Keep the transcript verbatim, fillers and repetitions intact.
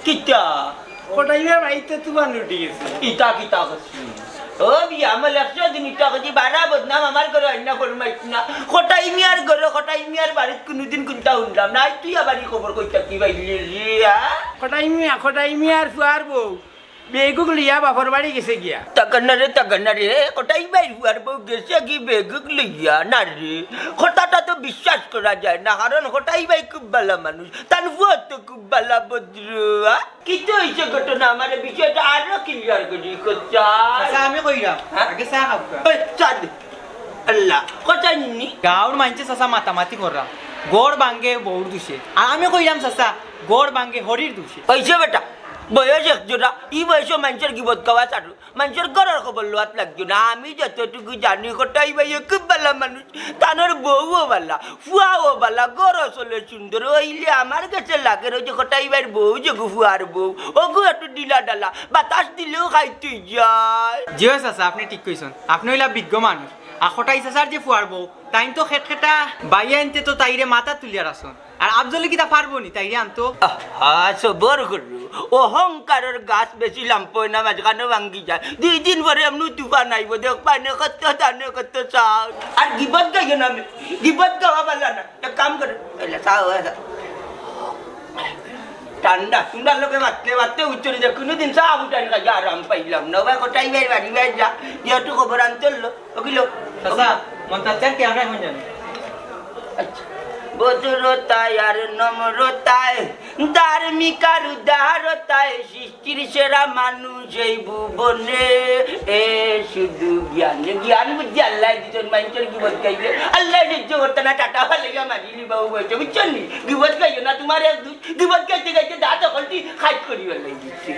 কিতা? কটাই মিয়ার বাড়িত তুফান উঠি গেছে। ইতা কিতা করছি? ও বিয়া, আমার একশো দিন ইতা করছি, বারা বদনাম আমার ঘরো আইনা ফরমাইছ না। কটাই মিয়ার ঘরো, কটাই মিয়ার বাড়িত কুনুদিন কুনতা হুনলাম না। আইজ তুই আবার ই খবর কই থাকি পাইলি রে, আ? কটাই মিয়া, কটাই মিয়ার ফুয়ার বউ বেগুক লইয়া বাপর বাড়ি গেছে গিয়া। তাকানা রে, তাকানা রে, কটাই ভাইর ফুয়ার বউ গেছে কি বেগুক লইয়া? না রে, কথাটা তো বিশ্বাস করা যায় না, কারণ কটাই ভাই খুব ভালা মানুষ, তান ফুয়া তো খুব ভালা ভদ্র, আ? কিতা অইছে ঘটনা? আমারে বিষয়টা আরো clear করি কথা। চাচা, আমি কইরাম, হ্যাঁ? আগে চা খাউক্কা। ওই, চা দে। আল্লাহ, কথা নিনি? গাঁওর মাইনষে চাচা মাতামাতি কররা, ঘর ভাঙ্গে বউর দুষে। আর আমি কইরাম চাচা, ঘর ভাঙ্গে হরির দুষে। অইছে বেটা, বয়স এক জোড়া, ই বয়সো মাইনষর গিবত গাওয়া ছাড়ো। মাইনষর ঘরর খবর লওয়াত লাগিও না। আমি যতটুকু জানি, কটাই ভাইয়ে খুব ভালা মানুষ, তানর বউও ভালা, ফুয়াও ভালা, ঘরও চলে সুন্দর। অইলে আমার গেছে লাগের অউ যে কটাই ভাইর বউ যেগু ফুয়ার বউ, অগু একটু ঢিলা ঢালা, বাতাস দিলেও খাইতে যায়। জি অয় চাচা, আপনে ঠিক কইছইন। আপনে অইলা বিজ্ঞ মানুষ। আর কটাই চাচার যে ফুয়ার বউ, তাইন তো খেটখেটা বাইয়া, এনতে তো তাইরে মাথাত তুলিয়া রাখছইন। আর আফজলে কিতা পারবো নি তাইরে আনতো? আহা, সবর করো। অহংকারর গাছ বেশি লাম্পয় না, মাঝখানো ভাঙ্গি যায়। দুই দিন পরে এমনু তুফান আইবো, দেখবায় নে কত তানে কত চাও। আর গিবত গাইও না, আমি গিবত গাওয়া ভালা না। এক কাম করো, অইলে চাও, অইলে চাও। ঠান্ডা, তুমরার লগে মাততে মাততে উচ্চরি যে কুনুদিন চা উঠান খাইয়া আরাম পাইলাম না। ওবা কটাই ভাইর বাড়ি ভাই যা, গিয়া একটু খবর আনতে হলো। ওকিলো। চাচা, মন্তাজ চাচা কি আমরা এখন জানি? আচ্ছা। ভদ্রতায় আর নম্রতায়, ধার্মিক আর উদারতায়, সৃষ্টির সেরা মানুষ এই ভুবনে। এ শুধু জ্ঞান, যে জ্ঞান বুদ্ধি আল্লায় দিছইন, মাইনষর গিবত গাইলে আল্লায় সহ্য করতা না, টাটা ভালাইয়া মারিলিবা, অউ বয়সে, বুঝছো নি? গিবত গাইও না, তুমার এক দুষ, গিবত গাইতে গাইতে দাঁত অকলটি খাইট করি ফালাই দিছে।